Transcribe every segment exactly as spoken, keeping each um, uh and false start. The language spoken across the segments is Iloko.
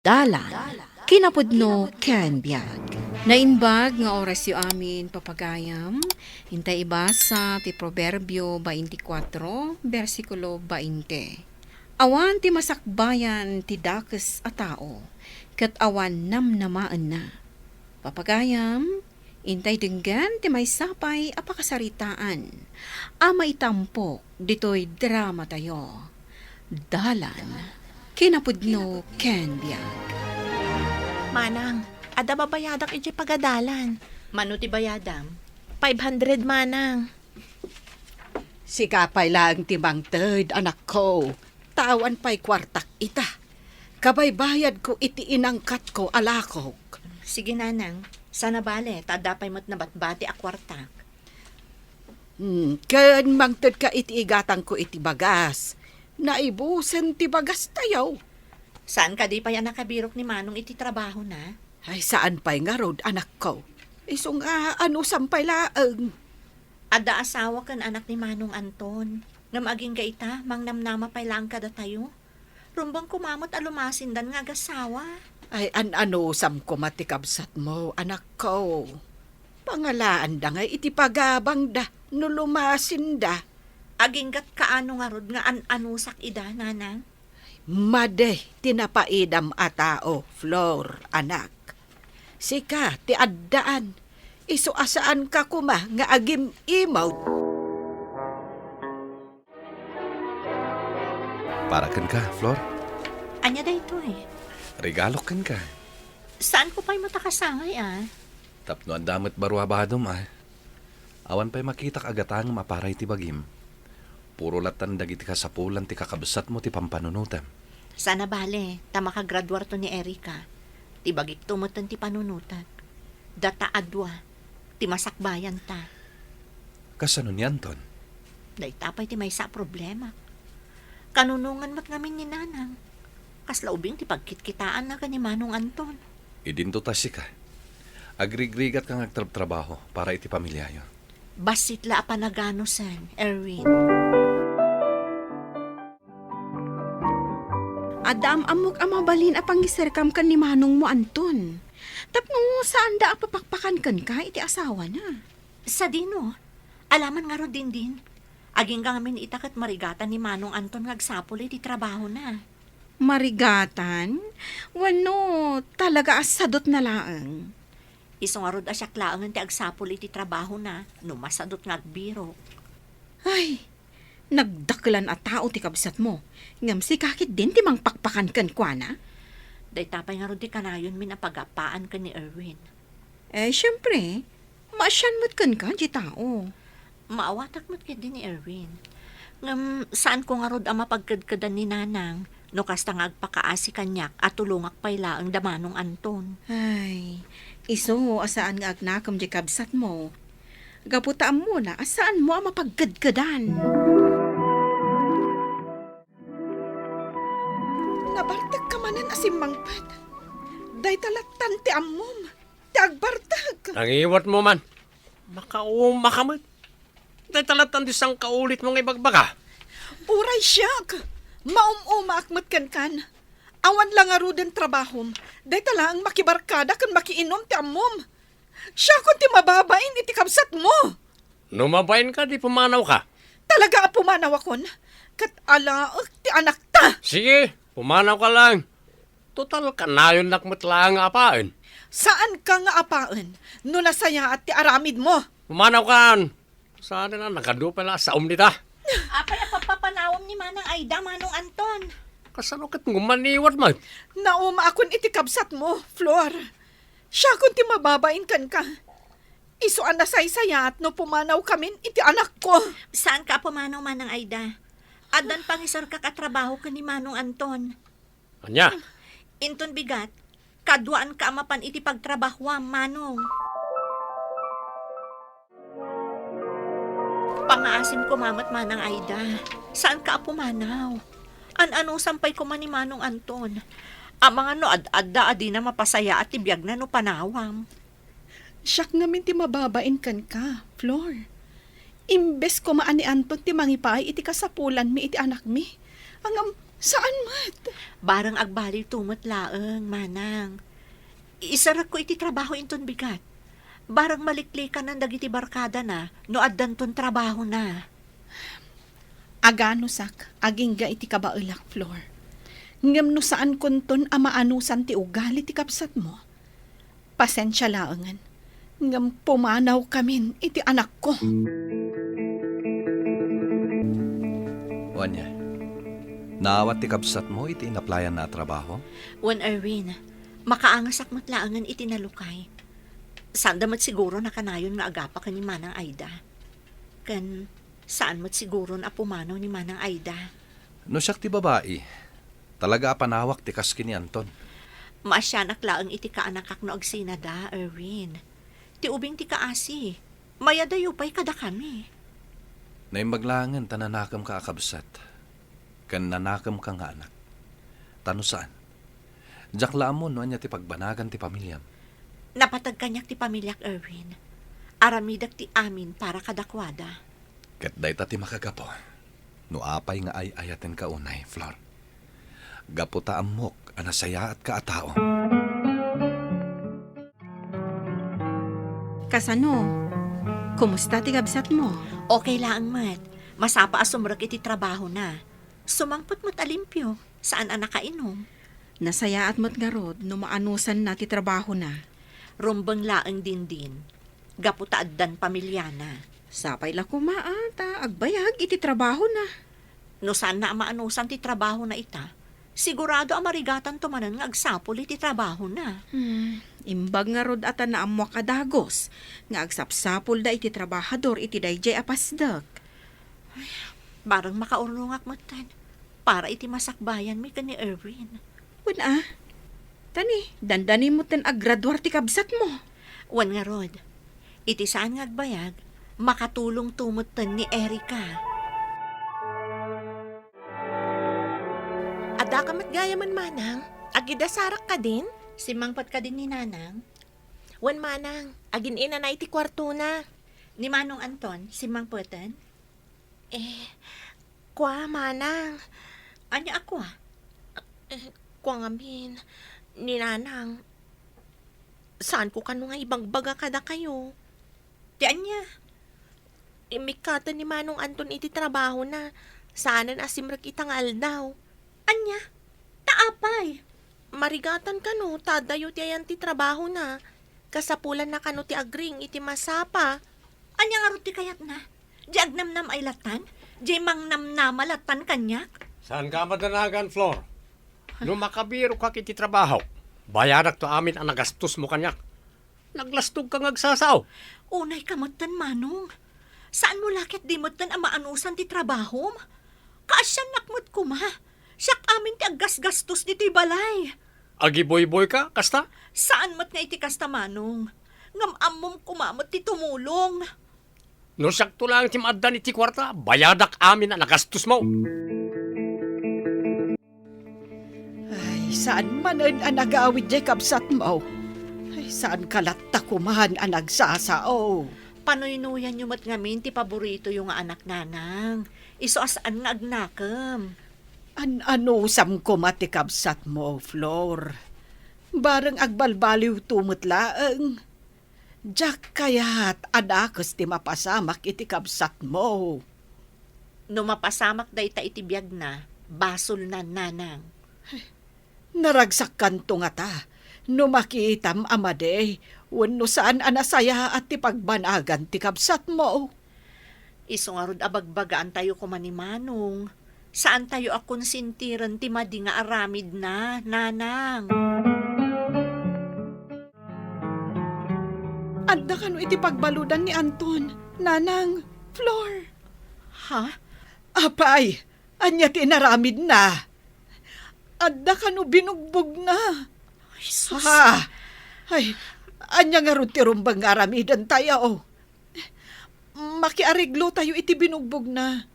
Dalan, kinapudno ken biag. Naimbag nga orasyo amin, papagayam. Intay ibasa ti Proverbio twenty-four, bersikulo twenty. Awan ti masakbayan ti dakes a tao, ket awan namnamaenna. Papagayam, intay denggen ti maysa pay a pakasaritaan a maitampok ditoy dramatayo. Dalan, kinapudno ken biag. Manang, adda babayadak idiay pagadalan. Mano ti bayadam? Five hundred, manang. Sika pay laeng ti mangted, anakko. Ta awan pay kuartak ita. Kabaybayadko iti inangkatko a lakok. Sige, nanang. Saan a bale, ta adda pay met nabatbati a kuartak. Hmm, ken mangtedka iti igatangko iti bagas. Naibusen ti bagastayo. Saan kadi pay a nakabirok ni Manong iti trabahona? Ay, saan pay ngarud, anakko. Isu nga, anusam pay laeng. Adda asawa ken anak ni Manong Anton. Ngem agingga ita, mangnamnama pay laeng kadatayo. Rumbeng koma met a lumasindan nga agasawa. Ay, an-anusam koma ti kabsatmo, anakko. Pangalaanda nga iti pagabangda no lumasinda. Aginggat kaano ngarud nga an-anusak ida, nanang? Madi ti napaidam a tao, Flor, anak. Sika ti addaan. Isu a saanka koma nga agim-imawd. Para kenka, Flor. Ania daytoy? Regalo kenka. Saanko pay met a kasangay, a? Tapno adda met baro a badom, a. Awan pay makitak a gatangem a para iti bagim. Puro lattan dagiti kasapulan ti kakabsatmo ti pampanunotem. Saan a bale, ta makagraduarto ni Erica. Ti bagikto metten ti panunotek. Data a dua, ti masakbayanta. Kasano ni Anton? Dayta pay ti maysa a problema. Kanunongan met ngamin ni Nanang. Kasla ubing ti pagkitkitaanna ken ni Manong Anton. Idinto ta sika. Agrigrigatka nga agtrabtrabaho para iti pamiliayo. Bassit la a panaganusen, Erwin. Adda am-ammok a mabalin a pangiserkam ken ni manongmo, Anton. Tapno saanda a papakpakan kenka iti asawana. Sadino? Alaman ngarud, Dindin. Agingga ngamin ita ket marigatan ni Manong Anton nga agsapul iti trabahona. Marigatan? Wenno, talaga a sadutna laeng? Isu ngarud a siak laengen ti agsapul iti trabahona no masadut nga agbirok. Ay, nagdakelan a tao ti kabsatmo, ngem sika ketdin ti mangpakpakan kenkuana? Dayta pay ngarud ti kanayonmin a pagappaan ken ni Erwin. Eh, siempre, maasian met kenka diay tao. Maawatak met ketdi ni Erwin. Ngem saanko ngarud a mapagkedkedan ni Nanang no kasta nga agpakaasi kaniak a tulongak pay laeng da Manong Anton. Ay, isu a saan nga agnakem diay kabsatmo. Gapu ta ammona a saanmo a mapagkedkedan. Nabartekka manen a simmangpet. Dayta lattan ti ammom. Ti agbartek. Nangiwatmo man. Makaumaka met. Dayta lattan ti sangkaulitmo nga ibagbaga. Uray siak, maum-umaak met kenkan. Awan la ngaruden trabahom. Dayta laeng makibarkada ken makiinum ti ammom. Siakon ti mababain iti kabsatmo. No mabainka, di pumanawka. Talaga a pumanawakon. Ket alaek ti anakta. Sige, pumanawka lang. Total, kanayonnak met laeng nga apaen. Saanka nga apaen no nasayaat ti aramidmo? Pumanawkan! Saan a nagadu pay la a saom dita? Apay a papapanawam ni Manang Aida, Manong Anton? Kasano ket ngumaniwat met? Naumaakon iti kabsatmo, Flor. Siakon ti mababain kenka. Isu a nasaysayaat no pumanawkamin iti anakko. Saanka a pumanaw, Manang Aida. Addan pangiserkak a trabaho ken ni Manong Anton. Ania? Inton bigat, kaduaanka a mapan iti pagtrabahoam, Manong. Pangaasim koma met, Manang Aida. Saanka a pumanaw. An-anusam pay koma ni Manong Anton. Amangan no ad-adda a dina mapasayaat ti biagna no panawam. Siak ngamin ti mababain kenka, Flor. Imbes koma a ni Anton ti mangipaay iti kasapulanmi iti anakmi, ngem Saan met? Bareng agbaliwto met laeng, manang. Isarekko iti trabaho inton bigat. Bareng maliklikanan dagiti barkadana no addanton trabahona. Aganusak, agingga iti kabaelak, Flor. Ngem no saankonton a maanusan ti ugali ti kabsatmo, pasensia laengen, ngem pumanawkamin iti anakko. O ania, naawat ti kabsatmo iti inaplayanna a trabaho? Wen, Erwin, makaangasak met laengen iti nalukay. Saanda met siguron a kanayon nga agapa ken ni Manang Aida. Ken saan met siguron a pumanaw ni Manang Aida. No siak ti babai, talaga a panawak ti kas ken ni Anton. Maasianak laeng iti kaanakak no agsinada, Erwin. Ti ubing ti kaasi, mayadayo pay kadakami. Naimbag laengen ta nanakemka a kabsat, ken nanakemka nga anak. Ta no saan, diak la ammo no ania ti pagbanagan ti pamiliam. Napateg kaniak ti pamiliak, Erwin. Aramidek ti amin para kadakuada. Ket dayta ti makagapu no apay nga ay-ayatenka unay, Flor. Gapu ta ammok a nasayaatka a tao. Kasano? Kumusta ti kabsatmo? Okay laeng met. Masapa a sumrek iti trabahona. Sumangpet met a limpio, saan a nakainom. Nasayaat met ngarud no maanusanna ti trabahona. Rumbeng laeng, Dindin, gapu ta addan pamiliana. Sapay la koma a ta agbayag iti trabahona. No saanna a maanusan ti trabahona ita, sigurado a marigatanto manen nga agsapul iti trabahona. Hmm, imbag ngarud a ta naammoak a dagus nga agsapsapulda iti trabahador iti daydiay a pasdek. Ay, bareng makaurnongak metten para iti masakbayanmi ken ni Erwin. Wen a, ta ni, dandani metten a graduar ti kabsatmo. Wen ngarud, iti saan nga agbayag, makatulongto metten ni Erika. Addaka met gayamen, manang? Agidasarak kadin? Simmangpet kadin ni nanang? Wen, manang, agin-inana iti kuartona. Ni Manong Anton, simmangpeten? Eh, kua, manang. Ania a kua? Eh, kua ngamin, ni nanang, saanko kano nga ibagbaga kadakayo. Ti ania? Immikkaten ni Manong Anton iti trabahona. Saanen a simrek ita nga aldaw. Ania? Ta apay? Marigatan kano ta addayo ti ayan ti trabahona. Kasapulanna kano ti agring iti masapa. Ania ngarud ti kayatna? Di agnamnam ay latan? Di mangnamnama latan kaniak? Saanka a madanagan, Flor. No makabirokak iti trabahok, bayadakto amin a nagastosmo kaniak. Naglastogka nga agsasao. Unayka metten, Manong. Saanmo la ketdi metten a maanusan ti trabahom? Kaasiannak met koma. Siak amin ti aggasgastos ditoy balay. Agibuyboyka, kasta? Saan met nga iti kasta, Manong. Ngem ammom koma met ti tumulong. No siakto laeng ti maaddan iti kuarta, bayadak amin a nagastosmo. Ay, saan manen a nagawid diay kabsatmo? Ay, saanka latta koman a nagsasao? Panuynuyanyo met ngamin ti paboritoyo nga anak, nanang. Isu a saan nga agnakem. An-anusam koma ti kabsatmo, Flor. Bareng agbalbaliwto met laeng. Diak kayat a dakes ti mapasamak iti kabsatmo. No mapasamak dayta iti biagna, basolna, nanang. Naragsakkanto ngata no makitam a madi wenno saan a nasayaat ti pagbanagan ti kabsatmo. Isu ngarud a bagbagaantayo koma ni Manong, saantayo a konsintiren ti madi nga aramidna, nanang. Adda kano iti pagbaludan ni Anton, Nanang, Flor? Ha? Apay, ania ti inaramidna? Adda kano binugbogna? Ay, sus. Ha? Ay, ania ngarud ti rumbeng nga aramidentayo? Makiareglotayo iti binugbogna.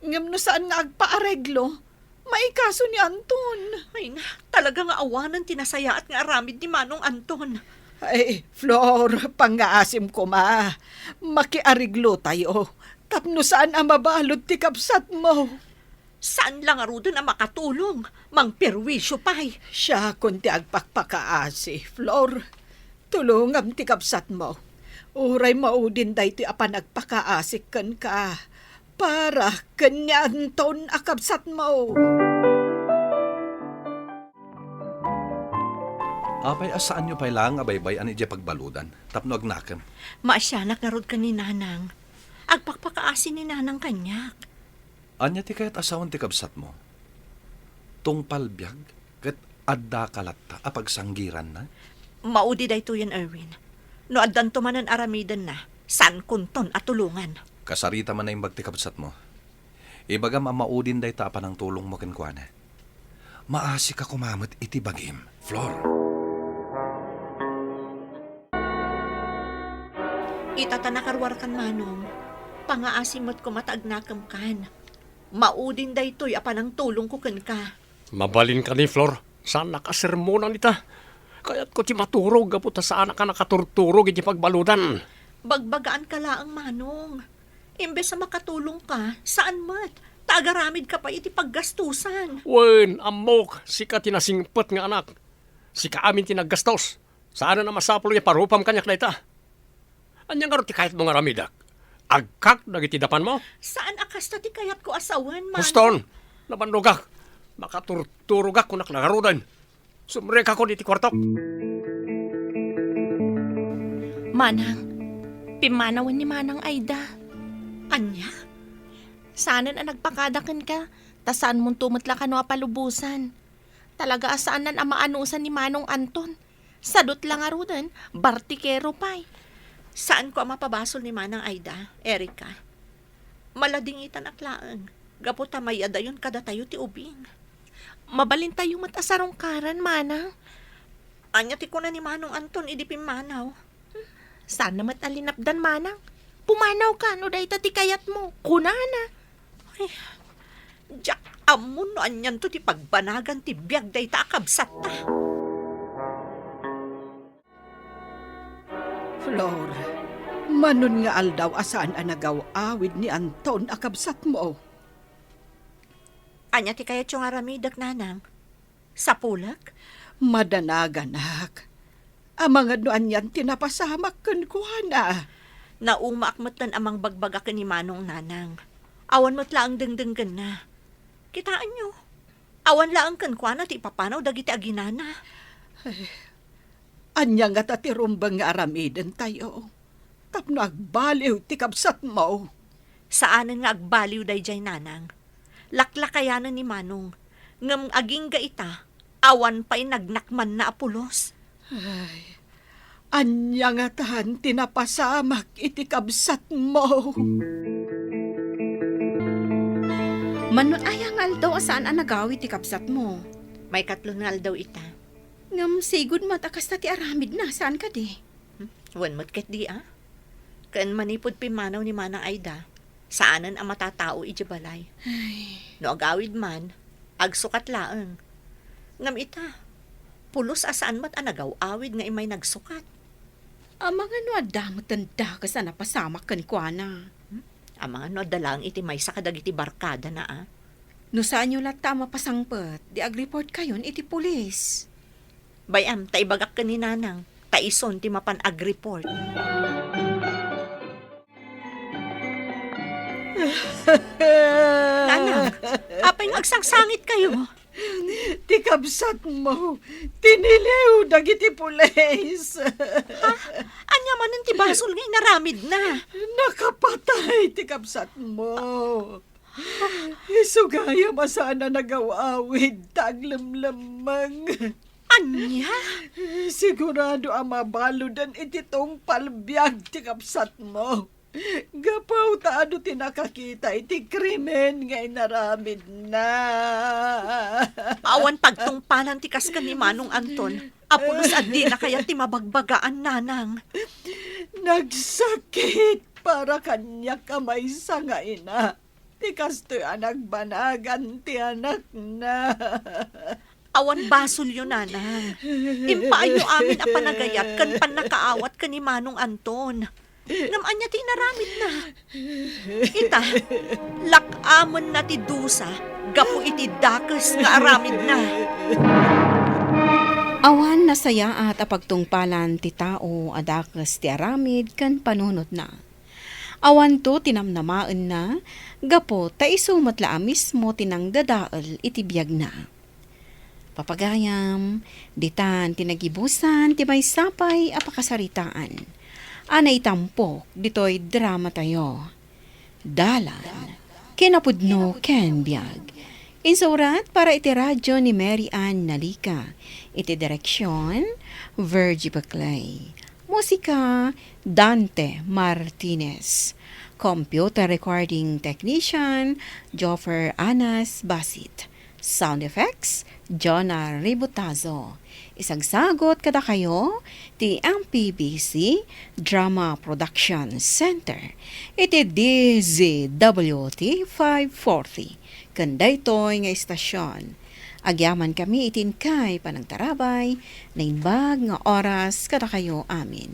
Ngem no saan nga agpaareglo, maikaso ni Anton. Ay na, talaga nga awanen ti nasayaat nga aramid ni Manong Anton. Ay, Flor, pangngaasim koma. Makiareglotayo tapno saan a mabalud ti kabsatmo. Saan la ngaruden a makatulong, mangperwisyo pay. Siakon ti agpakpakaasi, Flor. Tulongam ti kabsatmo. Uray maudin daytoy a panagpakaasik kenka para ken ni Anton a kabsatmo. Apay a saanyo pay laeng a baybay-an idiay pagbaludan tapno agnakem? Maasianak ngarud ken ni Nanang. Agpakpakaasi ni Nanang kaniak. Ania ti kayat a sawen ti kabsatmo? Tungpal biag ket addaka latta a pagsanggiranna? Maudi daytoyen, Erwin. No addanto manen aramidenna, saankonton a tulongan. Kasarita man naimbag ti kabsatmo. Ibagam a maudin dayta a panangtulongmo kenkuana. Maasika koma met iti bagim, Flor. Ita ta nakaruarkan, Manong. Pangaasi met koma ta agnakem kan. Maudin daytoy a panangtulongko kenka. Mabalin kadi, Flor. Saanak a sermonan ita. Kayatko ti maturog gapu ta saanak a nakaturturog iti pagbaludan. Bagbagaanka laeng, Manong. Imbes a makatulongka, saan met, ta agaramidka pay iti paggastusan. Wen, ammok, sika ti nasingpet nga anak. Sika amin ti naggastos. Saanen a masapul nga iparupam kaniak dayta. Ania ngarud ti kayatmo nga aramidek? Agkak dagiti dapanmo? Saan a kasta ti kayatko a sawen, Manong. Huston, nabannogak. Makaturturogak kunak la ngaruden. Sumrekakon iti kuartok. Manang, pimmanawen ni Manang Aida. Ania? Saanen a nagpakada kenka, ta saanmonto met la kano a palubosan. Talaga a saanen a maanusan ni Manong Anton. Sadut la ngaruden, bartikero pay. Saanko a mapabasol ni Manang Aida, Erika. Maladingitanak laeng, gapu ta mayadayon kadatayo ti ubing. Mabalintayo met a sarungkaran, Manang. Ania ti kuna ni Manong Anton idi pimmanaw? Saan na met a linapdan, Manang. Pumanawka no dayta ti kayatmo, kunana. Ay, diak ammo no anianto ti pagbanagan ti biag dayta a kabsatta. Flor, manon nga aldaw a saan a nagaw-awid ni Anton a kabsatmo? Ania ti kayatyo nga aramidek, Nanang? Sapulek? Madanaganak. Amangan no anian ti napasamak kenkuana. Naumaak metten a mangbagbaga ken ni Manong, Nanang. Awan met laeng dengdenggenna. Kitaenyo, awan laeng kenkuana ti ipapanaw dagiti aginana. Ay, ania ngata ti rumbeng nga aramidentayo tapno agbaliw ti kabsatmo? Saanen nga agbaliw daydiay, Nanang. Laklakayanen ni Manong, ngem agingga ita, awan pay nagnakmanna a pulos. Ay, ania ngatan ti napasamak iti kabsatmo? Manon aya nga aldaw a saan a nagawid ti kabsatmo? Maikatlo nga aldaw ita. Ngem sigud met a kasta ti aramidna, saan kadi? Hmm? Wen met ketdi a. Ken manipud pimmanaw ni Manang Aida, saanen a matatao idiay balay. Ay. No agawid man, agsukat laeng. Ngem ita, pulos a saan met a nagaw-awid nga immay nagsukat. Amangan no adda met dakes a napasamak kenkuana. Hmm? Amangan no adda laeng iti maysa kadagiti barkadana a. No saanyo latta a mapasangpet, di agreportkayon iti pulis. Bay-am, ta ibagak ken ni Nanang, ta isun ti mapan agreport. Nanang, apay nga agsangsangitkayo? Ti kabsatmo, tiniliw dagiti pulis. Ha? Ania manen ti basol nga inaramidna? Nakapatay ti kabsatmo. Isu gayam a saan a nagaw-awid ta aglemlemmeng. Ania? Sigurado a mabaludan iti tungpal biag ti kabsatmo. Gapu ta adu ti nakakita iti krimen nga inaramidna. Awan pagtungpalan ti kas ken ni Manong Anton a pulos a dina kayat ti mabagbagaan, Nanang. Nagsakit para kaniak a maysa nga ina ti kastoy a nagbanagan ti anakna. Awan basolyo, Nanang. Impaayyo amin a panagayat ken pannakaawat ken ni Manong Anton. Ngem ania ti inaramidna? Ita, lak-amenna ti dusa gapu iti dakes nga aramidna. Awan nasayaat a pagtungpalan ti tao a dakes ti aramid ken panunotna. Awanto ti namnamaenna, gapu ta isu met la a mismo ti nangdadael iti biagna. Papagayam, ditan ti nagibusan ti maysa pay a pakasaritaan a naitampok ditoy dramatayo. Dalan, kinapudno ken biag. Insurat para iti radyo ni Mary Ann Nalica. Iti direksyon, Virgie Baclay. Musika, Dante Martinez. Computer recording technician, Joffer Anas Basit. Sound effects, Jonah Ributazo. Isagsagot kadakayo ti M P B C Drama Production Center iti D Z W T five forty. Ken daytoy nga istasyon, agyamankami iti inkay panangtarabay, naimbag nga oras kadakayo amin.